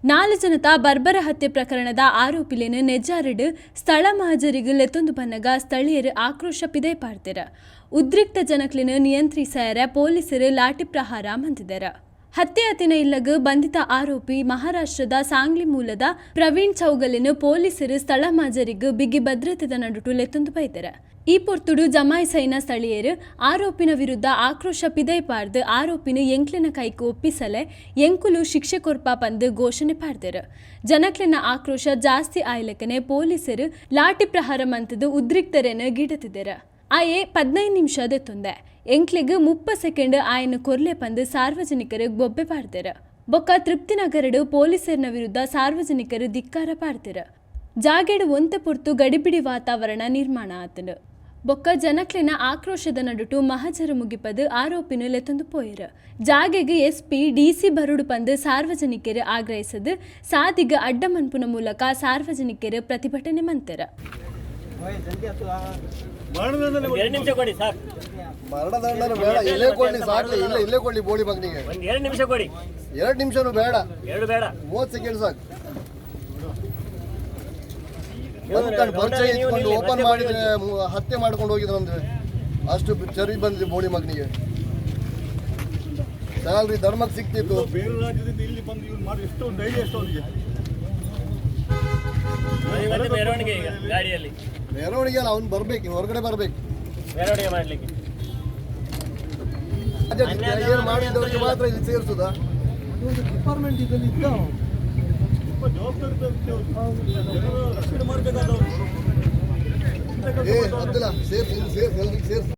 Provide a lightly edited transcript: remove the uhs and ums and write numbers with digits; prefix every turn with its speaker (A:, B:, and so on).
A: ನಾಲ್ ಜನತ ಬರ್ಬರ ಹತ್ಯೆ ಪ್ರಕರಣದ ಆರೋಪಿಲೇನು ನೆಜಾರಡ್ ಸ್ಥಳ ಮಹಜರಿಗೆ ಲೆತ್ತೊಂದು ಬನ್ನಗ ಸ್ಥಳೀಯರು ಆಕ್ರೋಶ ಪಿದೈ ಪಾಡ್ದೆರ್. ಉದ್ರಿಕ್ತ ಜನಕ್ಲೆನ್ ನಿಯಂತ್ರಿಸಾಯರೆ ಪೊಲೀಸರು ಲಾಠಿ ಪ್ರಹಾರ ಮಂತಿದ್ದಾರೆ. ಹತ್ಯೆ ಅತಿನ ಇಲ್ಲಗ್ ಬಂಧಿತ ಆರೋಪಿ ಮಹಾರಾಷ್ಟ್ರದ ಸಾಂಗ್ಲಿ ಮೂಲದ ಪ್ರವೀಣ್ ಚೌಗಲಿನ ಪೊಲೀಸರು ಸ್ಥಳ ಮಾಜರಿಗ್ ಬಿಗಿ ಭದ್ರತೆದ ನಡುಟು ಲೆತ್ತೊಂದು ಬೈದೆರ್. ಈ ಪೊರ್ತುಡು ಜಮಾಯಿಸೈನ ಸ್ಥಳೀಯರು ಆರೋಪಿನ ವಿರುದ್ಧ ಆಕ್ರೋಶ ಪಿದೈ ಪಾರ್ದು ಆರೋಪಿನ ಎಂಕ್ಲೆನ ಕೈಕ್ ಒಪ್ಪಿಸಲೆ ಎಂಕುಲು ಶಿಕ್ಷೆ ಕೊರ್ಪ ಪಂದ್ ಘೋಷಣೆ ಪಾಡ್ದೆರ್. ಜನಕ್ಲೆನ ಆಕ್ರೋಶ ಜಾಸ್ತಿ ಆಯ್ಲಕನೆ ಪೊಲೀಸರು ಲಾಠಿ ಪ್ರಹಾರ ಮಂತದು ಉದ್ರಿಕ್ತರೆನ್ ಗಿಡತಿದೆರ್. ಆಯೆ 15 ನಿಮಿಷ ದೆತ್ತೊಂದೆ, ಎಂಕ್ಲೆಗ್ 30 ಸೆಕೆಂಡ್ ಆಯನ್ ಕೊರ್ಲೆ ಪಂದ್ ಸಾರ್ವಜನಿಕರು ಬೊಬ್ಬೆ ಪಾಡ್ದೆರ್. ಬೊಕ್ಕ ತೃಪ್ತಿನಗರಡ್ ಪೊಲೀಸರ್ನ ವಿರುದ್ಧ ಸಾರ್ವಜನಿಕರು ಧಿಕ್ಕಾರ ಪಾಡ್ದೆರ್. ಜಾಗೆಡ್ ಒಂತೆ ಪೊರ್ತು ಗಡಿಬಿಡಿ ವಾತಾವರಣ ನಿರ್ಮಾಣ ಆತಂಡ್. ಬೊಕ್ಕ ಜನಕ್ಲೆನ ಆಕ್ರೋಶದ ನಡುಟು ಮಹಜರು ಮುಗಿಪದು ಆರೋಪಿನ ಲೆತ್ತೊಂದು ಪೋಯೆರ್. ಜಾಗೆಗ್ ಎಸ್ಪಿ ಡಿಸಿ ಬರುಡು ಪಂದ್ ಸಾರ್ವಜನಿಕರು ಆಗ್ರಹಿಸದು ಸಾದಿಗ್ ಅಡ್ಡ ಮನ್ಪುನ ಮೂಲಕ ಸಾರ್ವಜನಿಕರು ಪ್ರತಿಭಟನೆ ಮಂತೆರ್.
B: 2 ನಿಮಿಷ ಕೊಡಿ ಸಾಕು.
C: ಮರಣದಂಡನೆ ಬೇಡ, ಇಲ್ಲೇ ಕೊಡ್ಲಿ ಸಾಕ್ಲಿ, ಇಲ್ಲೇ ಇಲ್ಲೇ ಕೊಡ್ಲಿ ಬೋಳಿ ಮಗನಿಗೆ.
B: ಒಂದ್ 2 ನಿಮಿಷ ಕೊಡಿ.
C: 2 ನಿಮಿಷನೂ ಬೇಡ.
B: 2 ಬೇಡ.
C: 30 ಸೆಕೆಂಡ್ ಸಾಕು. ಬಂದ್ಕೊಂಡು ಪರಿಚಯ ಇಟ್ಕೊಂಡು ಓಪನ್ ಮಾಡಿದ್ರೆ ಹತ್ಯೆ ಮಾಡ್ಕೊಂಡು ಹೋಗಿದ್ರಂದ್ರೆ ಅಷ್ಟು ಚರಿ ಬಂದಿದೆ ಬೋಳಿ ಮಗನಿಗೆ. ಸ್ಯಾಲ್ರಿ ಧರ್ಮಕ್ಕೆ ಸಿಕ್ತಿತ್ತು.
D: ಬೇರೆ ರಾಜ್ಯದಿಂದ ಇಲ್ಲಿ ಬಂದು ಇವ್ರು ಮಾಡಿ ಎಷ್ಟು ಧೈರ್ಯ ಎಷ್ಟು ಅವನಿಗೆ.
B: ಇವತ್ತು ಮೆರವಣಿಗೆ ಈಗ ಗಾಡಿಯಲ್ಲಿ.
C: ಮೆರವಣಿಗೆ ಅಲ್ಲ, ಅವ್ನು ಬರ್ಬೇಕು, ಇವ್ನು ಹೊರಗಡೆ ಬರ್ಬೇಕು
B: ಮೆರವಣಿಗೆ ಮಾಡ್ಲಿಕ್ಕೆ.
C: ಏನು ಮಾಡಿದವರಿಗೆ ಮಾತ್ರ ಇಲ್ಲಿ ಸೇರಿಸುದಾ?
E: ಡಿಪಾರ್ಟ್ಮೆಂಟ್ ಇದರಲ್ಲಿ ಇದ್ದ
D: ತುಂಬ ಜವಾಬ್ದಾರಿ ವ್ಯಕ್ತಿ ಅವ್ರು. ಜನರ ರಕ್ಷಣೆ ಮಾಡಬೇಕಾದವರು.
C: ಏ ಅಬ್ದುಲ್ಲಾ, ಸೇರ್ಸು, ಇಲ್ಲಿ ಸೇರ್ಸು, ಎಲ್ರಿಗೂ ಸೇರ್ಸು.